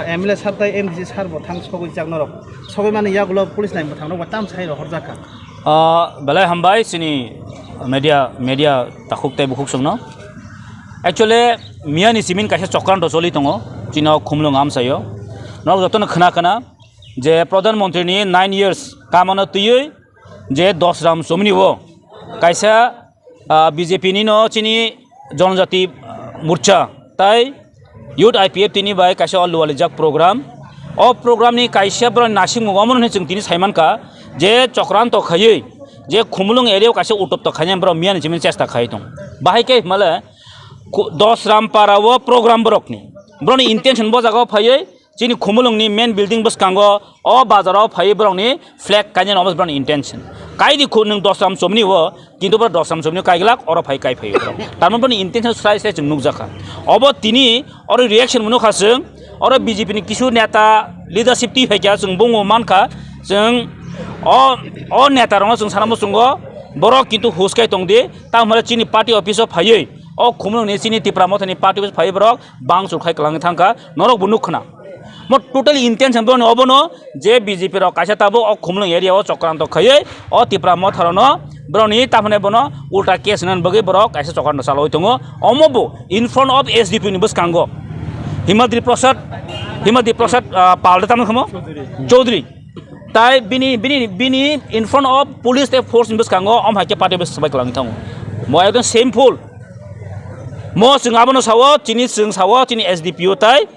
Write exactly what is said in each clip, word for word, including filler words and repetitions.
M L A sir tai M D C sir bo thang sogwi jak norok. Sogwi mani yagulo police line bo thang norok tam sai rohor jak kha. Ah, belai hambai chini media, media takhuk tei bukhuk songno. Actually, miyani simin kaisa chokranto choli tongo, chino Khumulwng amsaio. Norok jotono khna khna je Pradhan Mantri ni nine years kamano twiwi je Dosram Chomni o kaisa, ah, B J P ni no chini Jonojati Morcha tai Youth I P F T ni bai kaisa o lualijak program. O program ni kaisa borok nasikmung omo hwnwi chwng tini saimankha je chokranto khaiwi je Khumulwng area o kaisa utopto khainai borok miyani chimini chesta khai tong. Bahai khe himale Dosram para o program borokni. Borokni intention bo jaga o phaiwi chini Khumulwngni main building bwskango o bazaro phaiwi borokni flag kainani omo borokni intention. Kaidi khu nwng Dosram Chomni o, kintu borok Dosram Chomni o kaiglak oro phai kai phaiwi borok. Tarmani borokni intention srai srai chwng nukjakha. Obo tini oro reaction mwnukha chwng, oro B J P ni kisu neta leadership twi phaikha chwng bungbo mankha chwng o, o neta rokno chwng sana muchungo borok kintu huskai tongdi, tamhole chini party office o phaiwi o Khumulwngni chini Tipra Mothani party office phaiwi borok bangchuk khai kwlangwi thangkha, norok bo nuk khna. Mo totally intention borokni obono je B J P rok kaisa tabuk o Khumulwng area o chokranto khaiwi o Tipra Motha rokno borokni tamhane bono ulta case nani bagwi borok kaisa chokranto chalawi tongo. Omo bo in front of S D P ni bwskango Himantri Prasad, Himantri Prasad, ah, Pal de tamo khamo? Chaudhary. Tai bini, bini, bini in front of police tei force ni bwskango om hai khe party office swbai kwlangwi thango. Mo ekdom shameful. Mo chwng abono sao, chini chwng sao, chini S D P O tai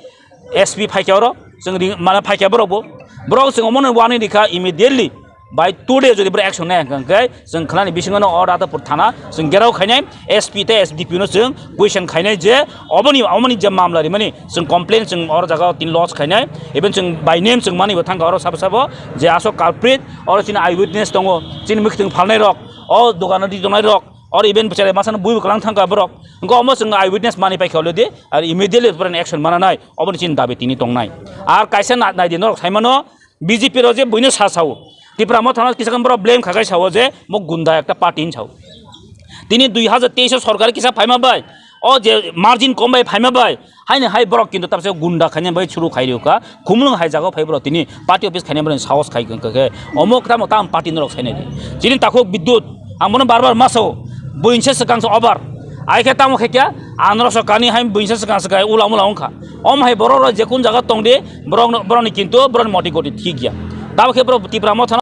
S P phaikha oro, chwng ring, mane phaikha borok bo. Borok chwng omono warning rikha immediately. By today jodi borok action nai hwnkha hwnkhe chwng khwnani bisingo no o Radhapur thana chwng gherao khainai, S P tei S D P no chwng question khainai je oboni, omoni je mamla rimani chwng complain chwng oro jaga o tin lodge khainai, even chwng by name chwng mani bo thangkha oro sabo sabo je aswk culprit, oro chini eyewitness tongo, chini mwkhwtwng phalnai rok, o dogano di tongnai rok, oro even bwchare masano bui bo kwlang thangkha borok. Hwnkhe omo chwng eyewitness mani paikha already, ar immediately borokni action mananai, oboni chini dabi tini tongnai. Ar kaisa na-, naidi norok saimano, B J P rok je buino sa sao. Tipra Mothano kisa khe borok blame khakai sao je mo gunda ekta party hin sao. Tini dui hajar teis o sorkar kisa phaima bai, o je margin kom bai phaima bai, haini hai borok kintu tabse gunda khaina bai churu khai rikha. Khumulwng hai jaga phai borok tini party office khaina borok sahos khai khe omo tamo tam party norok sainai di. Chini takhuk Bidyut, ang bono bar bar ma sao, buinsa swkang sa over. Ai khe tamo khe kya, ang norok so kani hai buinsa swkang swkang ula mula wngkha. Om hai borok rok je kun jaga tong di, borok no, borok ni kintu borok ni moti goti thik ya. Tabo khe borok Tipra Motha